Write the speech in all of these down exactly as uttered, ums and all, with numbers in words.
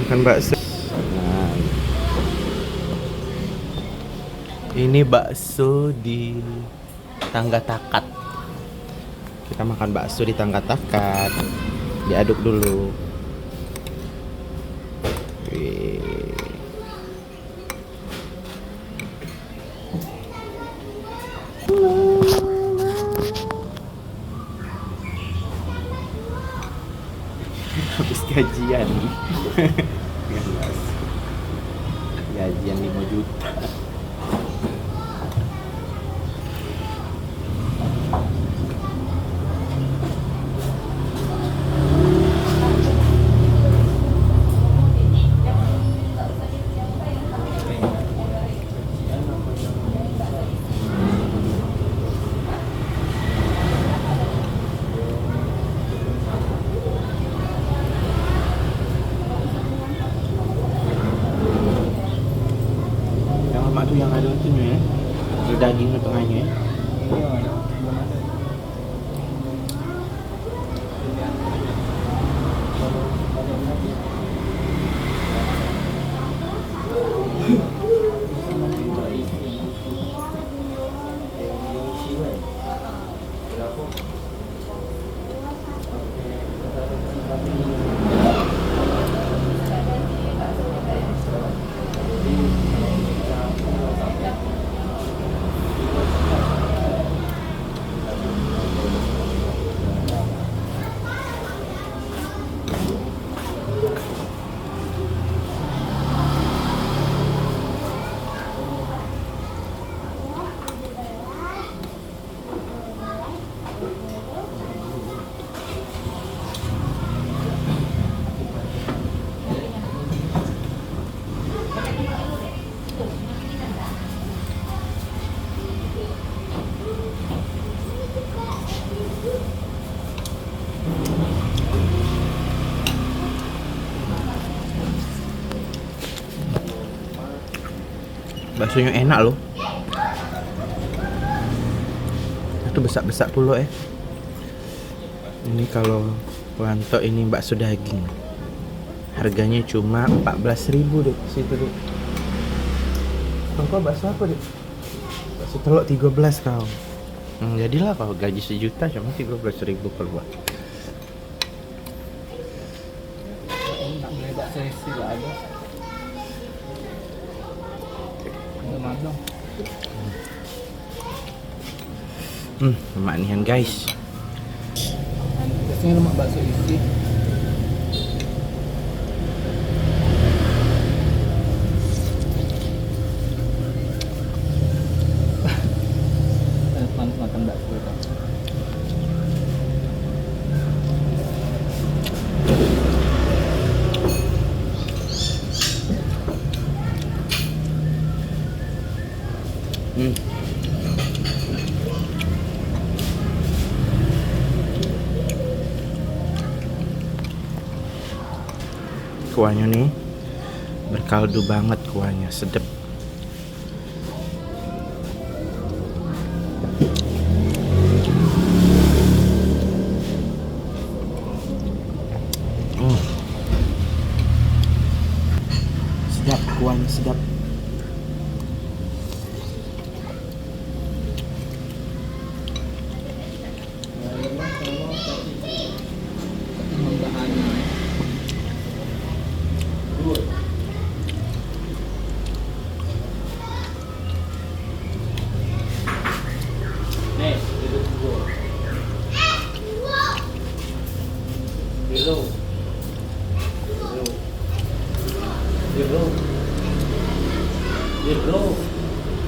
Makan bakso. Nah. Ini bakso di Tangga Takat. Kita makan bakso di Tangga Takat. Diaduk dulu. Wih. Habis gajian. Gajian lima juta. Yang lemak tu yang ada tu ni, eh. Ada daging di tengahnya, eh. Baksonya enak loh. Itu besak-besak pulo, eh. Ini kalau Wantok ini bakso daging. Harganya cuma empat belas ribu, Dek, situ, Dek. Engkau bakso apa, Dek? Bakso telok tiga belas kau. Hmm, jadilah kau gaji sejuta cuma tiga belas ribu keluar. Nak beli bakso isi lah ada. Ada madang. Hmm, lemak nian, guys. Biasanya lemak bakso isi. Panas makan bakso. Hmm. Kuahnya nih berkaldu banget, kuahnya sedep. Hmm. Sedap, kuahnya sedap.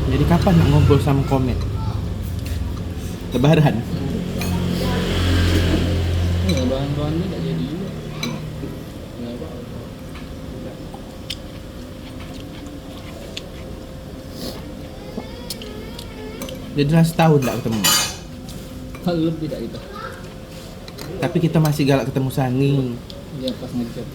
Jadi kapan nak ngumpul sama Komet? Lebaran. Iya, bahan-bahan ni tak jadi juga. Kenapa? Jadilah setahun tak ketemu. Kalau lebih tak kita. Tapi kita masih galak ketemu Sani. Iya, pas ngechat.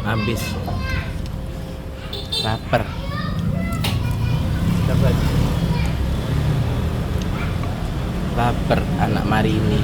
Habis. Lapar. Lapar anak Marini.